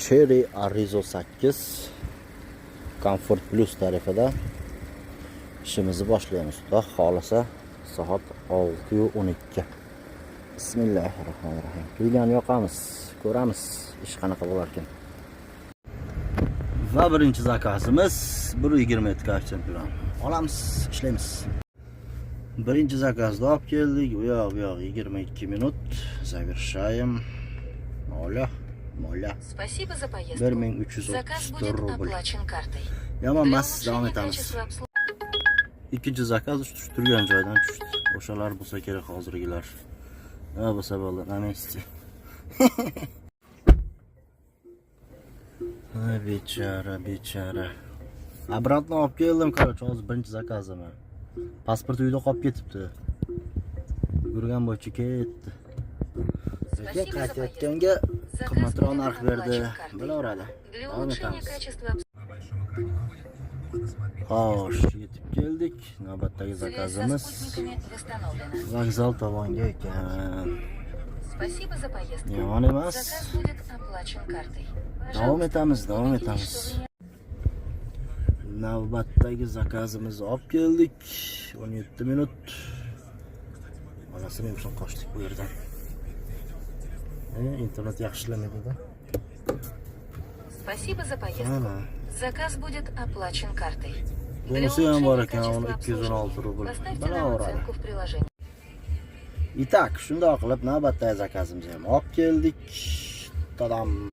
Chery Arrizo 8 Comfort Plus tarifida ishimizni boshlaymiz. Xudo xohlasa, soat 6:12. Bismillahirrohmanirrohim. Kuygani yoqamiz, ko'ramiz ish qanaqa bo'lar ekan. Va birinchi zakazimiz 1.27 koeffitsient bilan olamiz, ishlaymiz. Birinchi zakazni olib keldik. U yoq bu yoq 22 minut. Завершаем. Mola, mola. Спасибо за поездку. 1334 Заказ будет rubl. Оплачен картой. Yomon Для emas, davom улучшения etamiz. Качества обслуживания Ikkinchi zakaz tushib turgan joydan tushdi. O'shalar bo'lsa kerak hozirgilar. Nima bo'lsa bo'ldi, на месте. Ay, bechora, bechora. Обратно olib keldim, короче, hozir birinchi zakazimni. Pasport uyda qolib ketibdi. Yurgan bo'yicha ketdi. Lekin Спасибо за qaytayotganga Заказ qimmatroq будет narx berdi. Оплачен картой. Bo'laveradi. Для Davom улучшения etamiz. Качества Xo'sh, yetib keldik. Navbatdagi Связь со zakazimiz спутниками восстановлена. Vokzal tomonga ekan. Спасибо за поездку. Yomon emas. Заказ будет оплачен картой. Davom Пожалуйста, etamiz, davom убедитесь, etamiz. Что вы не Navbatdagi zakazimizni olib keldik. 17 minut. Onasini uchun qochdik bu yerdan. Internet yaxshi ishlamaydi-da. Спасибо за поездку. Mana. Заказ будет оплачен картой. Для Bonusi ham bor улучшения ekan, качества uni 216 обслуживания rubl. поставьте нам Bo'laveradi. Оценку в приложении. Итак, shundoq qilib navbatdagi zakazimizni ham olib keldik. Tadam.